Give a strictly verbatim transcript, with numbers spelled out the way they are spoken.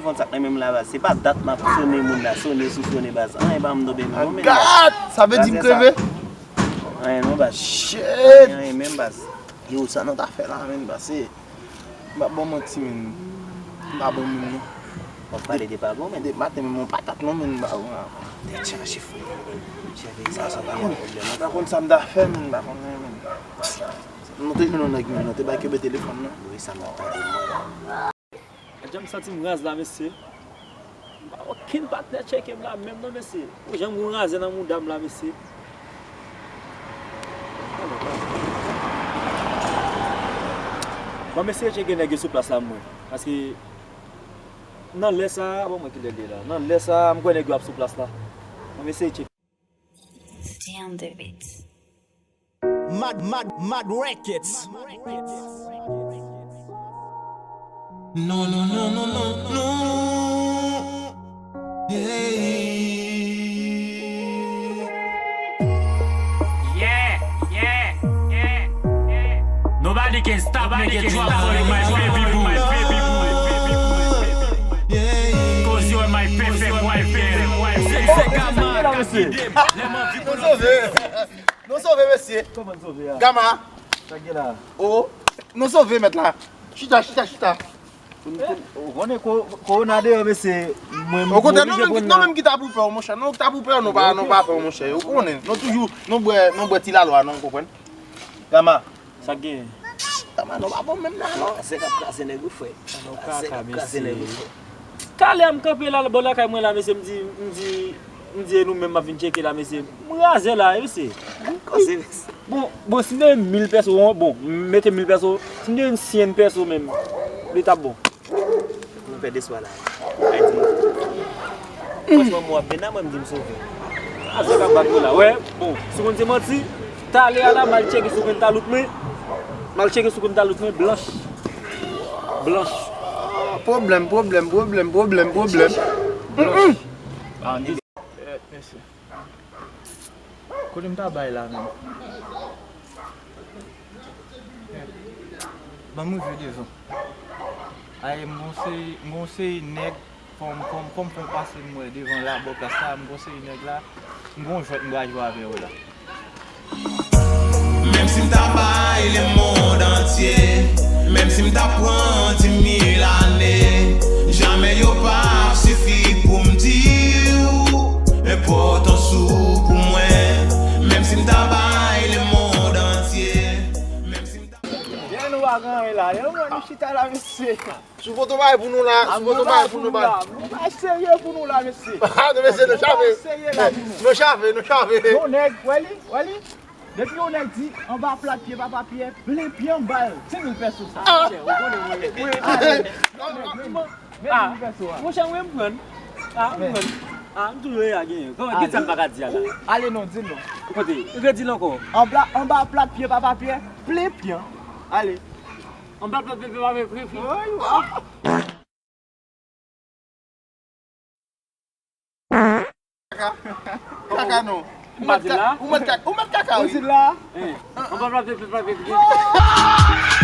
Konn sa k nan menm la, baz. Se pa dat m ap sone moun la, sone sou sone, baz. Anyen pa m tonbe menm non, men, baz. Gad! Sa vle di m kreve? Anyen non, baz. Shit! Anyen, anyen menm, baz. Yo, sa nou ta fè la, men, baz, se, m pa ba w manti, men. M pa bon menm non. W ap pale de pa bon, men. De maten menm, yon patat non, men, m pa bon la. Tèt chaje, frè. Chèfe, sa, sa pa yon pwoblèm. M pa konn sa m ta fè, men, m pa konn anyen, men. Nou te jwenn yon nèg, men, nou te bay kenbe telefòn nan. Wi, sa m ap tande, mwen la. Jan m santi m raz la, mesye. M pa okenn patnè tcheke m la menm non, mesye. Ou jan m gon razè nan mouda m la, mesye. Bon, mesye, tcheke nèg yo sou plas la, mwen. Paske nan lè sa, bon, mwen ki lè l ye la. Nan lè sa, m kwè nèg yo ap sou plas la. Bon, mesye, tcheke. Stay on the beat. Mad, mad, mad records. Non, non, non, non, non, non. Hey. Yeah, yeah, yeah, yeah. Nobody can stop me, get drop for you, my baby boo. Cause you're my perfect wife, girl. Se, se Gama k ap gide m. Lè m anvi pou nou. Nou sove, mesye. Kòman n sove a? Gama. Sa k gen la? O, nou sove, mèt la. Chita, chita, chita. Ou konnen ko-, kowona deyò, mesye. Mwen, okontrè, nou menm ki ta pou pè w, monchè. Nou ki ta pou pè w, nou pa, nou pa pè w, monchè. Ou konnen. Nou toujou, nou bwè, nou bwè ti lalwa, non, ou konprann? Gama. Sa k genyen? Gama, nou pa bon menm nan, non. Azèk ap kraze nèg wi, frè. Azèk ap kraze nèg wi, frè. Talè a m kanpe la, bò lakay mwen la, mesye, m di, m di, m di, e nou menm m ap vin tcheke la, mesye. M razè la, mesye. Bon, bon, si m te gen mil pèso, bon, m mete mil pèso, si m te gen syen pèso menm, li t ap bon. Mwen pèdi espwa la. Ay di m. Franchman, mwen ap vin la, mwen m di m sove. Azèk ap bat mwen la. Wè, bon, si w konn se manti, talè a la, m al tcheke sou kwen talout mwen. M al tcheke sou kwen talout mwen, blanch. Blanch. Pwoblèm, pwoblèm, pwoblèm, pwoblèm, pwoblèm. Blanch. Ah, mesye. Kote m ta bay la menm? Ban m rive devan. Ay, m gon seri, m gon seri nèg, fò m, fò m, fò m fè w pase m wè devan la, bò plas la, m gon seri nèg la, m gon jwèt m pral jwe avè yo la. Menm si m ta bay lemonn antye, menm si m ta pran di mil ane, jamè yo p ap sifi pou m di w enpòtans ou pou mwen. Menm si m ta bay lemonn antye, menm si m ta... Byen, nou pa gen anyen la. Yo, mwen, nou chita la, mesye. Sou foto bay pou nou la, sou foto bay pou nou la. Nou bay serye pou nou la, mesye. Ah, non, mesye, nou chave. Nou bay serye la pou nou. Nou chave, nou chave. Yon nèg, wè li, wè li. Depi yon nèg di, anba plat pye Papa Pyè, plen pye anba l. Ti nou fè sou sa. Ah. Ou konnen mwen. Wi, ale. Mete nou fè sou a. Monchè, mwen m pran. Ah, m pran. Ah, m toujou ya genyen. Kòman, kisa m pa ka di a la? Ale non, di l non. Kote? Ou vle di l ankò? Anba, anba plat pye Papa Pyè, plen pye. Ale. Anba plat pye Papa Pyè, plen pye. Kaka. Kaka non. Ou mèt ka-, ou mèt ka-, ou mèt kaka, wi. Ou di la? Eh, on va frapper, frapper, frapper.